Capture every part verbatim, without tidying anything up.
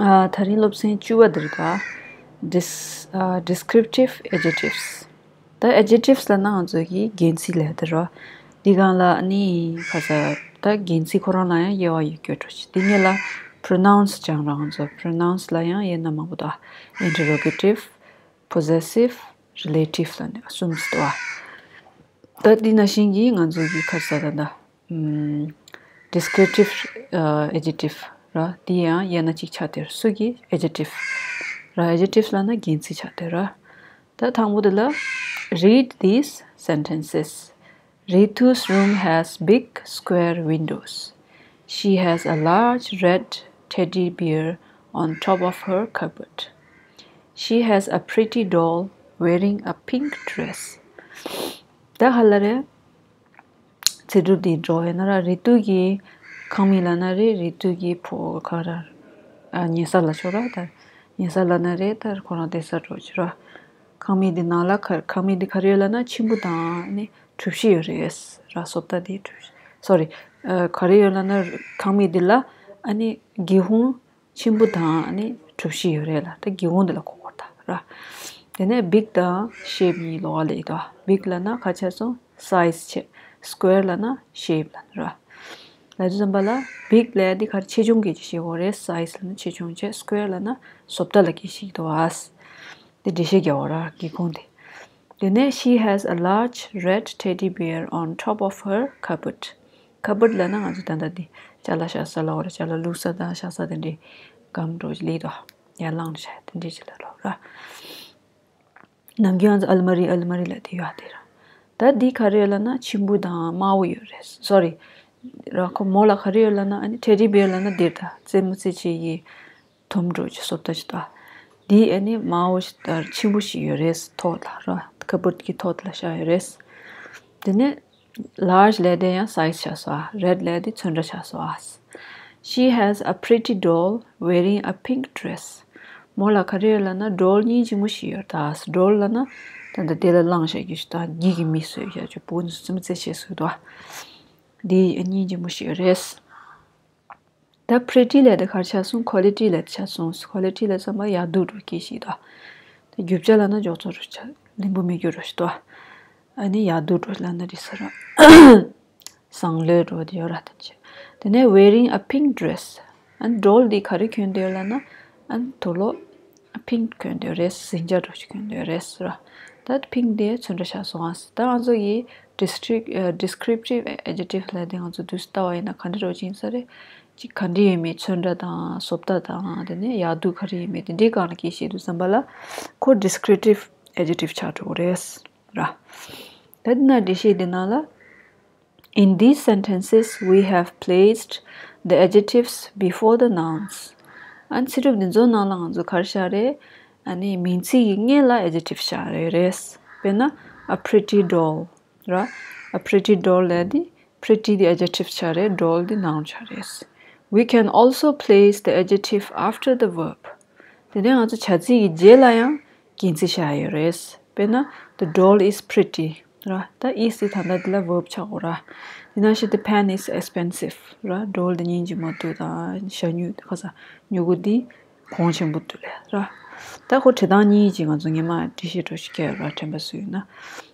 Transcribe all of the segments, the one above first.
ཨ། ད་རིང་སློབ་ཚན་བཅུ་པ་འདི་རེད་ད། Dis- ཨ། Descriptive adjectives. ད་adjectives ལབ་ན་ང་ཚོ་གི་རྒྱན་ཚིག་ལབ་ཡ་དེ་རེད། འདི་སྒང་ལ་ཨ་ནི་ག་ས་ད་རྒྱན་ཚིག་ཁོ་རང་ལ་ཡང་དབྱེ་བ་ཡོད་སྐྱོ་འགྲོ་ཆེ། འདི་ནས་ལ་pronouns སྦྱང་རོགས། ང་ཚོ་pronouns ལ་ཡང་དབྱེ་ན་མང་པོ་འདུག interrogative, possessive, relative ལབ་ནས་གསུམ་འདུག་ད་འདི་ནང་བཞིན་གྱི་ང་ཚོ་གི་ག་ས་ད་ད་ཨམ། descriptive ཨ། adjective ར། འདི་ཡང་དབྱེ་ན་གཅིག་ཆགས་དེ་ར། སུ་གི adjective ར། adjectives ལབ་ན་རྒྱན་ཚིག་ཆགས་དེ་ར། ད་དང་པོ་དེ་ལ། Read these sentences. Ritu's room has big square windows. She has a large red teddy bear on top of her cupboard. She has a pretty doll wearing a pink dress. ད་ཧ་ལ་རེད། ཚིག་གྲུབ་འདི་འགྲོ་ཡོད་ན་ར། རི་ཏུ་གི་ཁང་མིག་ལབ་ན་རེད། རི་ཏུ་གི་ཕོ་ག་ར། ཨ། ཉལ་ས་ལབ་ཆོག་ར། ད་ཉལ་ས་ལབ་ན་རེད། ད་ཁོ་རང་བསྡད་ས་འགྲོ་ཆོག་ར། ཁང་མིག་འདི་ནང་ལ་ག- ཁང་མིག་འདི་ག་རེ་ཡོད་ལབ་ན་ཆེན་པོ་དང་ཨ་ནི་གྲུ་བཞི་ཡོད་རེད་ར། སོབ་ད་འདི་གྲུ་བཞི། སོ་རི། ཨ། ག་རེ་ཡོད་ལབ་ན་ཁང་མིག་འདི་ལ་ཨ་ནི་སྒེའུ་ཁུང་ཆེན་པོ་དང་ཨ་ནི་གྲུ་བཞི་ཡོད་རེད་ལ། ད་སྒེའུ་ཁུང་འདི་ལ་གོ་དགོས་ད་ར། དེ་ནས་big དང་shape གཉིས་ལོགས་ཀ་ལ་ཡོད་དོ། big ལབ་ན་ག་ཆ་སོང་size བྱས། square ལབ་ན་shape ལབ་ནི་ར། ལ་དུས་ཙམ་པ་ལ་big ལབ་ཡ་འདི་ག་རེ་ཆེ་ཆུང་སྐད་ཆ་བཤད་དགོས་རེད། size ལབ་ན་ཆེ་ཆུང་བྱས། square ལབ་ན་བཟོ་ལྟ་ལ་སྐད་ཆ་བཤད་དོ་ཨ། འདི་འགྲེལ་བཤད་རྒྱག་དགོས་ར། སྒེའུ་ཁུང་འདི། དེ་ནས་she has a large red teddy bear on top of her cupboard. cupboard ལབ་ན་ང་ཚོ་ད་ལྟ་འདི་ཅ་ལག་བཞག་ས་ལ་འོ་ར། ཅ་ལག་བླུགས་ས་དང་བཞག་ས་དེ་འདྲའི་སྒམ་འདྲ་བོ་ཅིག་ལེགས་དོ། ཡར་བླངས་བྱས་དེ་འདྲའི་ཅིག་ལ་ལོ་ར། ནམ་རྒྱུན་ང་ཚོ་ཨལ་མ་རི་ཨལ་མ་རི་ལབ་དེ་ཡོད་དེ་ར། ད་འདི་ག་རེ་ཡོད་ལབ་ན་ཆེན་པོ་དང་དམར་པོ་ཡོད་རེད། སོ་རི། ར་ཁོ་མོ་ལ་ག་རེ་ཡོད་ལབ་ན་ཨ་ནི་teddy bear ལབ་ན་འདིར་ད་རྩེད་མོ་རྩེ་བྱེད་ཀྱི་དོམ་འདྲ་བོ་ཅིག་བཟོ་ལྟ་ཅིག་ད། འདི་ཨ་ནི་དམར་པོ་ཞིག་དང་ཆེན་པོ་ཞིག་ཡོད་རེད། ཐོག་ལ་ར། cupboard གི་ཐོག་ལ་བཞག་ཡོད་རེད། དེ་ནས་large ལབ་དེ་ཡང་size ཆགས་སོང་ཨ། red ལབ་དེ་ཚོན་ཁྲ་ཆགས་སོང་ཨ། She has a pretty doll wearing a pink dress. མོ་ལ་ག་རེ་ཡོད་ལབ་ན་doll སྙིང་རྗེ་མོ་ཞིག་ཡོད་ད། doll ལབ་ན་ད་ལྟ་དེ་ལ་བླངས་བཞག་རྒྱུ་ཞིག་ད། འགྱིག་གི་མི་བཟོས་བཞག་རྒྱུ་བུ་ནི་རྩེད་མོ་རྩེ་བྱེད་སྲོལ་འདུག་ཨ། འདི་སྙིང་རྗེ་མོ་ཞིག་ཡོད་རེད། ད་pretty ལབ་དེ་ག་རེ་ཆགས་སོང་། quality ལབ་དེ་ཆགས་སོང་། quality ལབ་ཙམ་པ་ཡག་སྡུག་འདྲ་བོ་སྐད་ཆ་ཞིག་ད། ད་རྒྱུ་ཆ་ལབ་ན་འཇོག་ཚོད་འདྲ་བོ་ཆགས། ལེན་པོ་མེད་རྒྱུ་འདྲ་བོ་ཞིག་ད། ཨ་ནི་ཡག་སྡུག་འདྲ་བོ་ལབ་ན་འགྲིག་ས་ར། བཟང་ལོས་འདྲ་བོ་དེ་ཡོད་ར། ད་ཅི། དེ་ནས་wearing a pink dress. ཨ་ནི་doll འདི་ག་རེ་གྱོན་བསྡད་ཡོད་ལབ་ན། ཨ་ནི་དུག་ལོག pink གྱོན་བསྡད་ཡོད་རེད། ཟིང་ཆ་འདྲ་བོ་ཞིག་གྱོན་བསྡད་ཡོད་རེད་ཟེར་ར། ད་pink དེ་ཚོན་ཁྲ་ཆགས་སོང་ཨ། ད་ང་ཚོ་ཡི་descript- ཨ། descriptive adjective ལབ་དེ་ང་ཚོ་དུས་སུ་ལྟ་བ་ཡིན་ན་ག་འདྲ་འདྲ་བོ་ཅིག་ཡིན་ས་རེད། ཅིག་ག་འདྲ་ཡོད་མེད་ཚོན་ཁྲ་དང་བཟོ་ལྟ་དང་དེ་ནས་ཡག་སྡུག་ག་རེ་ཡོད་མེད་དེ་འདྲའི་སྒང་ལ་སྐད་ཆ་བཤད་དུས་ཙམ་པ་ལ་ཁོ་descriptive adjective ཆགས་འགྲོ་གི་རེད་ཟེར་ར། ད་འདི་ན་འགྲེལ་བཤད་འདི་ནང་ལ། In these sentences, we have placed the adjectives before the nouns. ཨ་ནི་ཚིག་གྲུབ་འདི་ཚོའི་ནང་ལ་ང་ཚོ་ག་རེ་བཞག་རེད། ཨ་ནི་མིང་ཚིག་གི་སྔོན་ལ་adjective བཞག་རེད་རེད། དཔེར་ན། a pretty doll ར། a pretty doll ལབ་དེ་pretty དེ་adjective ཆགས་རེད། doll དེ་noun ཆགས་རེད། We can also place the adjective after the verb. དེ་ནས་ང་ཚོ་བྱ་ཚིག་གི་རྗེས་ལ་ཡང་རྒྱན་ཚིག་བཞག་ཡོད་རེད། དཔེར་ན། The doll is pretty ར། ད་is དེ་ད་ལྟ་འདི་ལ་verb ཆགས་དགོས་ར། དེ་ནང་བཞིན་the pen is expensive ར། doll དེ་སྙིང་རྗེ་མོ་འདུག་དང་ཞྭ་སྨྱུག་ཁ་ས་སྨྱུ་གུ་འདི་གོང་ཆེན་པོ་འདུག་ལབ་ར། ད་ཁོ་བྲིས་སྟངས་གཉིས་ཀྱིས་ང་ཚོ་སྔོན་མ་འགྲེལ་བཤད་འདྲ་བོ་ཞིག་བརྒྱབ་ར། དྲན་པ་གསོས་ཡོད་ན།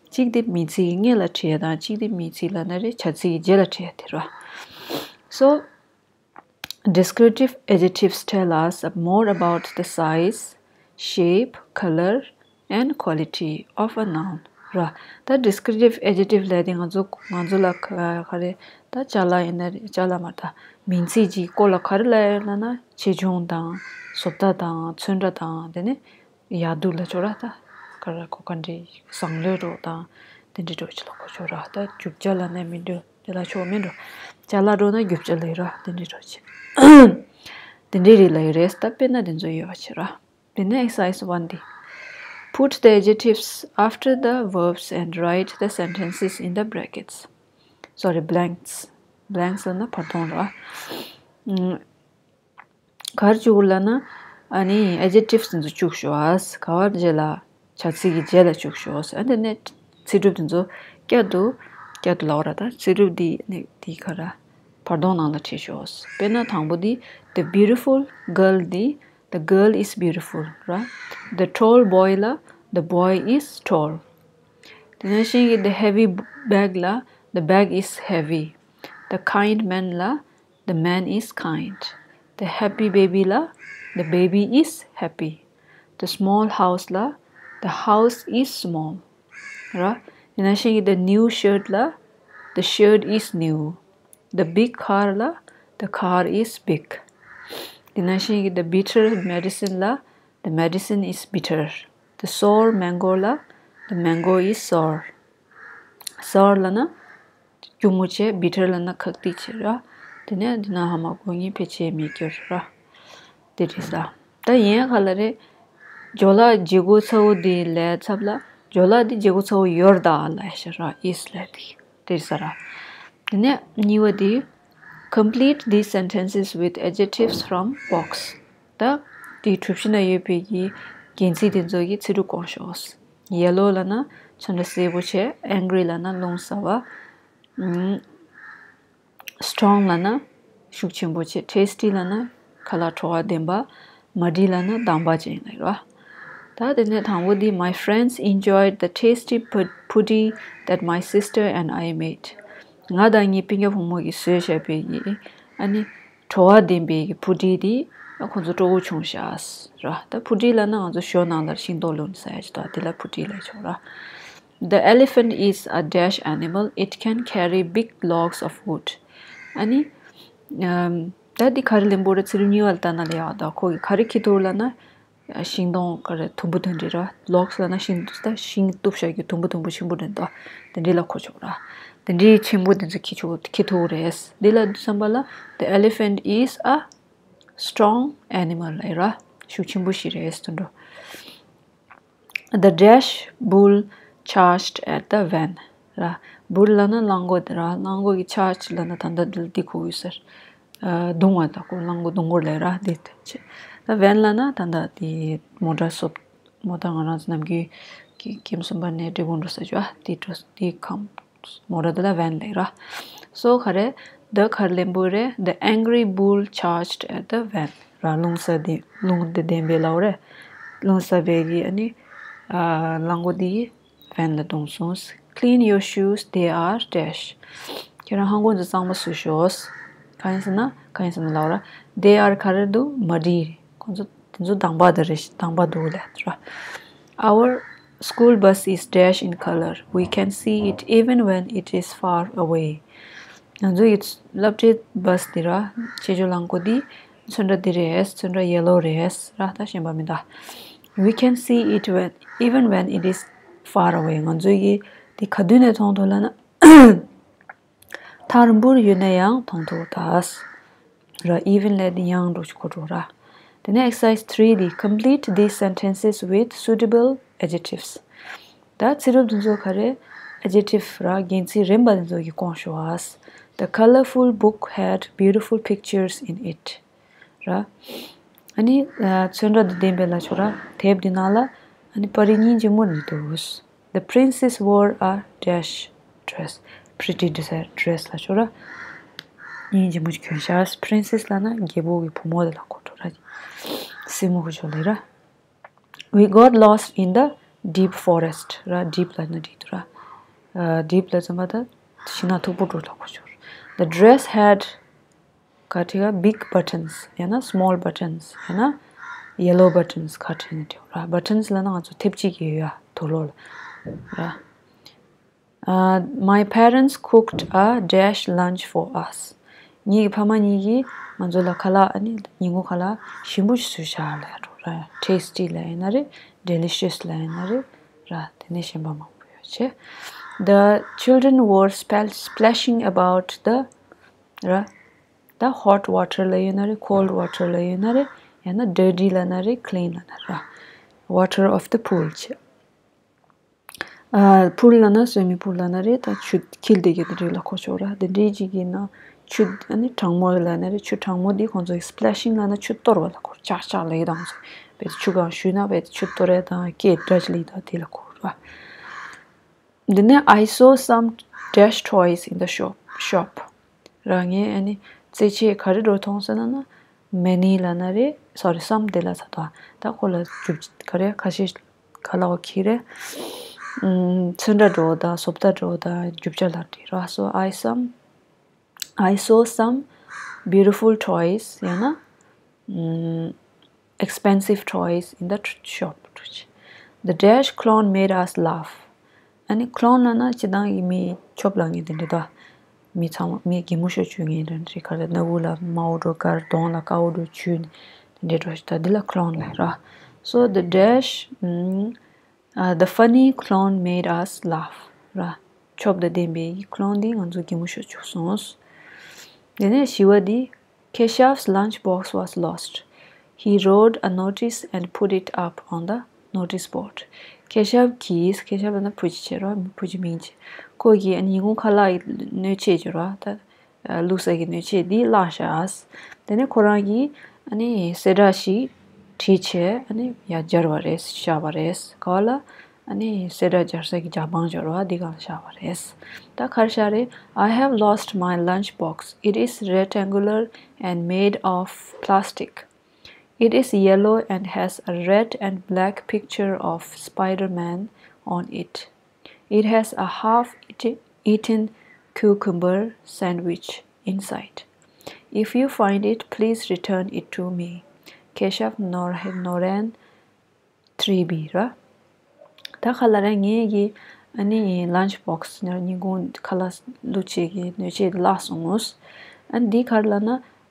གཅིག་དེ་མིང་ཚིག་གི་སྔོན་ལ་བྲིས་ཡ་དང་། གཅིག་དེ་མིང་ཚིག་ལབ་ན་རེད། བྱ་ཚིག་གི་རྗེས་ལ་བྲིས་ཡ་དེ་ར། So, descriptive adjectives tell us more about the size, shape, color, and quality of a noun. ར། ད་descriptive adjective ལབ་དེ་ང་ཚོ་ང་ཚོ་ལ་ག- ག་རེ། ད་ཅ་ལག་ཡིན་ན་རེད། ཅ་ལག་མ་རེད། ད་མིང་ཚིག་གི་སྐོར་ལ་ག་རེ་ལབ་ཡོད་ལབ་ན། ཆེ་ཆུང་དང་། བཟོ་ལྟ་དང་། ཚོན་ཁྲ་དང་། དེ་ནས་ཡག་སྡུག་ལབ་ཆོག་ར། ད་ག་རེ་གོ་ག་འདྲའི་བཟང་ལོས་འདྲ་བོ་དང་དེ་འདྲའི་འདྲ་བོ་ཅིག་ལ་གོ་ཆོག་ར། ད་རྒྱུ་ཆ་ལབ་ན་མི་འདུག་དེ་ལ་ཆོག་མི་འདུག་ཅ་ལག་འདྲ་བོ་ན་རྒྱུ་ཆ་ལབ་ར། དེ་འདྲའི་འདྲ་བོ་ཅིག་དེ་འདྲའི་རིགས་ལབ་ཡོད་རེད། ད་དཔེར་ན་དེ་ཚོ་ཡོད་པ་བྱེད་ར། དེ་ནས་exercise one དེ། Put the adjectives after the verbs and write the sentences in the brackets. Sorry, blanks. blanks ལབ་ན་བར་སྟོང་ར། ཨ། ག་རེ་བཅུག་དགོས་ལབ་ན། ཨ་ནི་adjectives དེ་ཚོ་བཅུག་ཤོག་ཨ། ག་བར་རྗེས་ལ། བྱ་ཚིག་གི་རྗེས་ལ་བཅུག་ཤོག་ཨ། དེ་ནས་ཚིག་གྲུབ་དེ་ཚོ་བསྐྱར་དུ་བསྐྱར་དུ་ལབ་ར། ད་ཚིག་གྲུབ་འདི་ནི་འདི་ག་ར་བར་སྟོང་ནང་ལ་བྲིས་ཤོག་དཔེར་ན་དང་པོ་འདི། The beautiful girl འདི་ the girl is beautiful, right? The tall boy ལ the boy is tall. དེ་ནང་བཞིན་གྱི་the heavy bag ལ the bag is heavy. The kind man ལ the man is kind. The happy baby ལ the baby is happy. The small house ལ the house is small. ར། དེ་ནང་བཞིན་གྱི་the new shirt ལ the shirt is new. The big car ལ the car is big. དེ་ནང་བཞིན་གྱི་the bitter medicine ལ the medicine is bitter. The sour mango ལ the mango is sour. Sour ལབ་ན་སྐྱུར་མོ་བྱས། bitter ལབ་ན་ཁག་ཏིག་བྱས་ར། དེ་ནས་འདི་ན་ཧ་མ་གོ་ངེས་ཕལ་ཆེར་མི་སྐྱོར་ར། དེ་རེད་ས། ད་ཡན་ག་ལ་རེད། ཇོ་ལགས་བརྗེ་སྒོ་ཚ་བོ་འདི་ལས་ཚབ་ལ་ཇོ་ལགས་འདི་བརྗེ་སྒོ་ཚ་བོ་ཡོད་ད་ལ་ཤ་ར་is ལས་དེ་དེ་རེད་ས་ར། དེ་ནས་གཉིས་པ་འདི། Complete these sentences with adjectives from box. ད་དེའི་གྲུབ་གཞི་ན་ཡོད་པའི་གི་རྒྱན་ཚིག་དེ་ཚོ་གི་ཚིག་གྲུབ་སྐོང་ཤོག Yellow ལབ་ན་ཚོན་ཁྲ་སེར་པོ་བྱས། Angry ལབ་ན་རླུང་ཟ་བ། ཨམ། Strong ལབ་ན་ཤུགས་ཆེན་པོ་བྱས། Tasty ལབ་ན་ཁ་ལག་བྲོ་བ་ལྡན་པ། Muddy ལབ་ན་དྭངས་པ་ཅན་ལབ་ར། ད་དེ་ནས་དང་པོ་འདི། My friends enjoyed the tasty pu- pudding that my sister and I made. ང་དང་ངའི་སྤུན་ཀྱག་བུ་མོ་གིས་བཟོས་བཞག་པའི་གི་ཨ་ནི་བྲོ་བ་ལྡན་པའི་གི་པུ་ཌིང་འདི་ཁོང་ཚོ་སྤྲོ་པོ་བྱུང་ཤག་ར། ད་པུ་ཌིང་ལབ་ན་ང་ཚོ་ཞོ་ནང་ལ་ཤིང་ཏོག་བླུགས་ནས་ཟ་ཡ་ཅིག་འདུག་དེ་ལ་པུ་ཌིང་ལབ་ཆོག་ར། The elephant is a dash animal. It can carry big logs of wood. ཨ་ནི། ཨམ། ད་འདི་ག་རེ་ལེན་པོ་རེད། ཚིག་རིམ་གཉིས་པ་ལ་ལྟ་ན་ལ་ཡག་ད་ཁོ་གིས་ག་རེ་འཁྱེར་ཐུབ་ལབ་ན། ཤིང་སྡོང་ག་རེ་དུམ་བུ་དེ་འདྲ་ར། logs ལབ་ན་ཤིང་ད་ཤིང་གཏུབ་བཞག་རྒྱུ་དུམ་བུ་དུམ་བུ་ཆེན་པོ་རེད་ད། དེ་འདྲ་ལ་གོ་ཆོག་ར། དེ་འདྲའི་ཆེན་པོ་དེ་ཚོ་འཁྱེར་ཆོག་འཁྱེར་ཐུབ་རེད། འདི་ལ་བསམ་པ་ལ། The elephant is a strong animal ལབ་ར། ཤུགས་ཆེན་པོ་ཞིག་རེད་དེ་འདྲ། The dash bull charged at the van. ར། bull ལབ་ན་གླང་མགོ་དེ་ར། གླང་མགོ་གི་charge ལབ་ན་ད་ལྟ་འདི་འདི་གོ་ཡོད་ཟེར། ཨ། རྡུང་བ་ད་གོ་གླང་མགོ་རྡུང་གོ་ལབ་ར་འདི་ད་ཆེ། ད་van ལབ་ན་ད་ལྟ་འདི་མོ་ཊ་སོབ་མོ་ཊ་ང་རང་ཚོ་ནམ་རྒྱུན་གི་ཀེམ་གསུམ་པ་ནས་འབྲས་སྤུངས་འགྲོ་ས་ཅོ་ཨ་འདི་འགྲོ་འདི་ཁམས། མོ་ཊ་དེ་ལ་van ལབ་ར། so ག་རེ། the ག་རེ་ལེན་པོ་རེད། The angry bull charged at the van. ར། རླུང་ཟ་དེ་རླུང་དེ་ལྡན་པའི་ལབ་རེད། རླུང་ཟ་བའི་གི་ཨ་ནི། ཨ། གླང་མགོ་དེ་གིས་van ལ་རྡུང་སོང་། Clean your shoes, they are dash. ཁྱེད་རང་ལྷམ་གོག་ཚོ་གཙང་མ་བཟོས་ཤོག་གང་ཡིན་ཟེར་ན་གང་ཡིན་ཟེར་ན་ལབ་ར། They are ག་རེ་འདུག muddy. ཁོང་ཚོ་དེ་ཚོ་དྭངས་པ་དེ་རེད། དྭངས་པ་འདུག་ལབ་ར། Our school bus is dash in color. We can see it even when it is far away. ང་ཚོ་ཡི་སློབ་གྲྭའི་བྷ་སི་འདི་ར། ཆེད་སྦྱོར་རླངས་འཁོར་འདི་ཚོན་ཁྲ་འདི་རེད། ཚོན་ཁྲ་ཡེ་ལོ་རེད་ར། ད་གཞན་པ་མི་འདུག We can see it when, even when it is far away. ང་ཚོ་ཡི་འདི་ག་དུས་ནས་མཐོང་ཐུབ་ལབ་ན། ཐག་རིང་པོར་ཡོད་ན་ཡང་མཐོང་ཐུབ་ད། ར། even ལས་དེ་ཡང་འགྲོ་ཆུ་གོ་འགྲོ་ར། དེ་ནས་exercise three འདི། Complete these sentences with suitable adjectives. ད་ཚིག་རུབ་དེ་ཚོ་ག་རེ། adjective ར། རྒྱན་ཚིག་རིམ་པ་དེ་ཚོ་གི་སྐོང་ཤོག་ཨ། The colorful book had beautiful pictures in it. ར། ཨ་ནི་ཚོན་ཁྲ་དང་ལྡན་པའི་ལབ་ཆོག་ར། དེབ་འདི་ནང་ལ་ཨ་ནི་པར་རིས་སྙིང་རྗེ་མོ་རེ་འདུག The princess wore a dash dress. pretty dress ལབ་ཆོག་ར། སྙིང་རྗེ་མོ་ཞིག་གྱོན་ཤག princess ལབ་ན་རྒྱལ་པོ་གི་བུ་མོ་དེ་ལ་གོ་འགྲོ་ར། སྲིང་མོ་གོ་ཆོག་ལེ་ར། We got lost in the deep forest. ར། deep ལབ་ན་འགྲིག་འདུག་ར། ཨ། deep ལ་ཙམ་པ་ད་ཤིང་ནགས་མཐུག་པོ་འགྲོ་ལ་གོ་ཆོག The dress had ག་ཁྲི་ག big buttons ཡང་ན་small buttons ཡང་ན་yellow buttons ག་ཁྲི་ནས་འགྲོ་ར། buttons ལབ་ན་ང་ཚོ་ཐེབས་གཅིག་གི་ཡོད་ཡ་དུག་ལོག་ལ་ར། Uh, my parents cooked a dash lunch for us. ངེད་ཀྱི་ཕ་མ་གཉིས་ཀྱིས་ང་ཚོ་ལ་ཁ་ལག་ཨ་ནི་ཉིན་གུང་ཁ་ལག་ཞིམ་པོ་ཞིག་བཟོས་བཞག་ལབ་ར། tasty ལབ་ཡིན་ན་རེད། delicious ལབ་ཡིན་ན་རེད་ར། དེ་ནས་གཞན་པ་མང་པོ་ཡོད་བྱས། The children were spl- splashing about the ར། ད་hot water ལབ་ཡོད་ན་རེད། cold water ལབ་ཡོད་ན་རེད། ཡང་ན་dirty ལབ་ན་རེད། clean ལབ་ན་ར། water of the pool བྱས། ཨ། pool ལབ་ན་swimming pool ལབ་ན་རེད། ད་ཆུ་འཁྱིལ་བསྡད་ཀྱི་དེ་འདྲ་ལ་གོ་ཆོག་ར། དེ་འདྲའི་ཅིག་ཡིན་ན་ཆུ་ཨ་ནི་གྲང་མོ་ལབ་ན་རེད། ཆུ་གྲང་མོ་འདི་ཁོང་ཚོ་splashing ལབ་ན་ཆུ་གཏོར་བ་ལ་གོ། ཅག་ཅག་ལབ་ཡོད་དང་ཚོ་བས་ཆུ་གང་བཞུས་ན་བས་ཆུ་གཏོར་ཡ་དང་སྐད་སྒྲ་ཅིག་ལབ་ཡོད་དང་དེ་ལ་གོ་ར། འདི་ནས་I saw some dash toys in the shop. shop. ར། ངས་ཨ་ནི་རྩེད་ཆས་ག་རེ་འདྲ་མཐོང་ཟེར་ན་ན། many ལབ་ན་རེད། sorry, some དེ་ལ་ཚ་དོ། ད་ཁོ་ལ་རྒྱུ་ག་རེ་ཁ་ཤས་ག་ལ་འོ་ཁི་རེད། ཚོན་ཁྲ་འགྲོ་དང་བཟོ་ལྟ་འགྲོ་དང་རྒྱུ་ཆ་ལ་འདྲི་ར། so I some I saw some beautiful toys ཡང་ན expensive toys in the shop. The dash clown made us laugh. ཨ་ནི་clown ལབ་ན་སྤྱིར་བཏང་གི་མི་ཆོབ་ལ་ངེས་དེ་འདྲ་དོ། མི་ཚང་མ་མི་གད་མོ་ཤོར་བཅུག་ངེས་འདྲ་འདྲ་ག་རེ་སྣ་བུག་ལ་མའོ་འགྲོ་གར་གདོང་ལ་དཀར་བོ་འགྲོ་བཅུག་དེ་འདྲ་འགྲོ་ཞིག་ད་འདི་ལ་clown ལབ་ར། so the dash mm, uh, the funny clown made us laugh ར། ཆོབ་དང་ལྡན་པའི་clown འདི་ང་ཚོ་གད་མོ་ཤོར་བཅུག་སོང་། དེ་ནས་བཞི་བ་འདི། Keshav's lunchbox was lost. He wrote a notice and put it up on the notice board. Keshav གིས། Keshav ལབ་ན་བུ་ཅིག་བྱེད་རོགས། བུ་ཅིག་མིང་བྱེད། ཁོ་གིས་ཨ་ནི་ཉིན་གུང་ཁ་ལག་གི་སྣོད་ཆས་བྱེད་རོགས། ད་བླུགས་ས་གི་སྣོད་ཆས་འདི་བརླགས་བཞག་དེ་ནས་ཁོ་རང་གིས་ཨ་ནི་གསལ་བསྒྲགས་ཤིག་བྲིས་བྱས་ཨ་ནི་ཡར་སྦྱར་བ་རེད། བཞག་པ་རེད། ག་བ་ལ། ཨ་ནི་གསལ་བསྒྲགས་སྦྱར་ས་གི་རྒྱ་སྤང་སྦྱར་བ་འདི་སྒང་ལ་བཞག་པ་རེད། ད་ག་རེ་བཞག་རེད། I have lost my lunch box. It is rectangular and made of plastic. It is yellow and has a red and black picture of Spider-Man on it. It has a half eaten cucumber sandwich inside. If you find it, please return it to me. Keshav Noren three B ར། ད་ག་ལ་ར་ངེད་ཀྱི་ཨ་ནི་lunch box ཉིན་གུང་ཁ་ལག་བླུགས་བྱེད་ཀྱི་སྣོད་ཆས་དེ་བརླགས་སོང་ངོ་། ཨ་ནི་འདི་ག་རེ་ལབ་ན་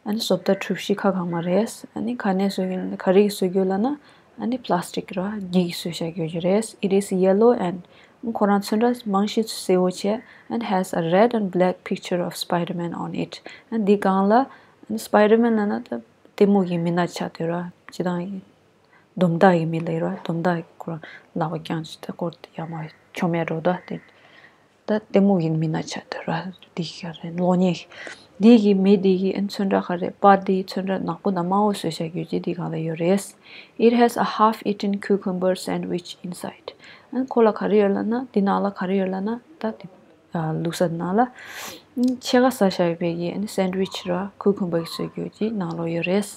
ཨ་ནི་བཟོ་ལྟ་གྲུ་བཞི་ཁ་གང་མ་རེད། ཨ་ནི་ག་ནས་བཟོས་ཀྱི་ག་རེ་གིས་བཟོས་ཀྱི་ཡོད་ལབ་ན་ཨ་ནི་plastic ར་འགྱིག་གིས་བཟོས་བཞག་ཡོད་ཀྱི་རེད། It is yellow and ཁོ་རང་ཚོན་ཁྲ་མང་ཤོས་སེར་པོ་བྱས། And has a red and black picture of Spider-Man on it. ཨ་ནི་འདི་སྒང་ལ་ཨ་ནི་Spider-Man ལབ་ན་ད་ལྟད་མོ་གི་མི་སྣ་ཆགས་བསྡད་ར། སྤྱིར་བཏང་སྡོམ་མདའ་གི་མི་ལབ་ར། སྡོམ་མདའ་གི་ཁོ་རང་ལག་པ་བརྐྱངས་བྱས་ད་སྐོར་ཡར་མར་མཆོང་མེད་འགྲོ་ད་དེ། ད་ལྟད་མོ་གི་མི་སྣ་ཆགས་བསྡད་ར། འདི་ག་རེ་གློག་བརྙན། འདི་གི་མི་འདི་གི་ཨ་ནི་ཚོན་ཁྲ་ག་རེ་པར་འདི་ཚོན་ཁྲ་ནག་པོ་དང་དམར་པོ་བཟོས་བཞག་ཡོད་ཅེས་འདི་སྒང་ལ་ཡོད་རེད། It has a half-eaten cucumber sandwich inside. ཨ་ནི་ཁོ་ལ་ག་རེ་ཡོད་ལབ་ན་འདི་ནང་ལ་ག་རེ་ཡོད་ལབ་ན་ད་དེ། ལུག་གསར་ནང་ལ། ཕྱེད་ཀ་ཟ་བཞག་པའི་གི་ཨ་ནི་sandwich ར་cucumber གི་བཟོས་རྒྱུ་ཅིག་ནང་ལོགས་ཡོད་རེད།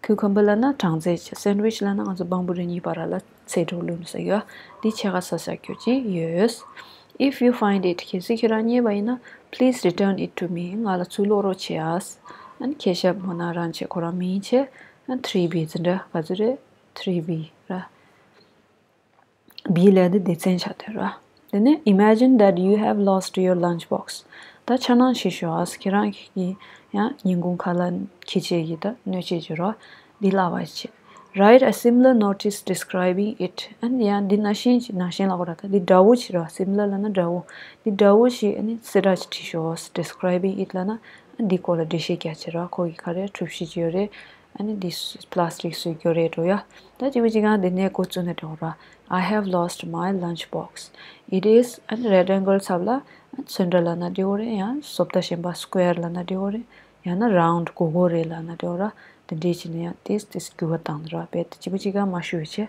cucumber ལབ་ན་སྦྲང་རྩི་བྱས། sandwich ལབ་ན་ང་ཚོ་བང་བུ་རེ་གཉིས་བར་ལ་ཚལ་སྒྲོ་བླུགས་ནས་ཟ་རྒྱུ། འདི་ཕྱེད་ཀ་ཟ་བཞག་རྒྱུ་ཅིག་ཡོད། If you find it གལ་སྲིད་ཁྱེད་རང་རྙེད་པ་ཡིན་ན་please return it to me ང་ལ་ཚུར་སློག་རོགས་བྱེད་ཨ། ཨ་ནི་ཁེ་ཤབ་མོ་ན་རང་བྱས་ཁོ་རང་མིང་བྱས། ཨ་ནི་three B འཛིན་གྲྭ་ག་ཚོད་རེད། three B ར། B ལས་དེ་སྡེ་ཚན་ཆགས་བསྡད་ར། དེ་ནས imagine that you have lost your lunch box. ད་ཆ་སྣང་བྱེད་ཤོག་ཨ། ཁྱེད་རང་གིས་ཡང་ཉིན་གུང་ཁ་ལག་འཁྱེར་བྱེད་ཀྱི་ད་སྣོད་ཆས་བྱེད་རོགས། འདི་བརླག་པ་བྱེད། Write a similar notice describing it. ཨ་ནི་ཡང་འདི་ནང་བཞིན་གྱི་ནང་བཞིན་ལ་གོ་ར། ད་འདི་འདྲ་བོ་བྱེད་རོགས། similar ལབ་ན་འདྲ་བོ། འདི་འདྲ་བོ་ཞིག་ཨ་ནི་གསལ་བསྒྲགས་ཅིག་བྲིས་ཤོག describing it ལབ་ན་ཨ་འདི་སྐོར་ལ་འགྲེལ་བཤད་རྒྱག་བྱེད་རོགས། ཁོ་གི་ག་རེ་གྲུ་བཞི་ཅིག་ཡོད་རེད། ཨ་ནི་འདི་plastic བཟོས་རྒྱུ་རེད་འགྲོ་ཡ། ད་གཅིག་པ་གཅིག་རྐང་འདི་ནས་འགོ་བཙུགས་ནས་འགྲོ་ར། I have lost my lunch box. It is ཨ་ནི་rectangle ཚབ་ལ་ཚོན་ཁྲ་ལབ་ན་འགྲིག་གི་རེད། ཡང་བཟོ་ལྟ་གཞན་པ་square ལབ་ན་འགྲིག་གི་རེད། ཡང་ན་round གོར་གོར་རེད་ལབ་ན་འགྲིག་གི་རེད། དེ་འདྲས་བྱས་ནས་ཡང་ཏིས་ཏིས་འགྱུར་བ་བཏང་ནས་ར། རྦད་དེ་གཅིག་པ་གཅིག་རྐང་མ་བཤུས་བྱས།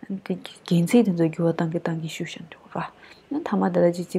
ཨ་ནི་དེ་གི་རྒྱན་ཚིག་དེ་ཚོ་འགྱུར་བ་བཏང་གི་བཏང་གི་བཤུས་བཞག་འགྲོ་ར། ཨ་ནི་མཐའ་མ་དེ་ལ་གཅིག་གཅིག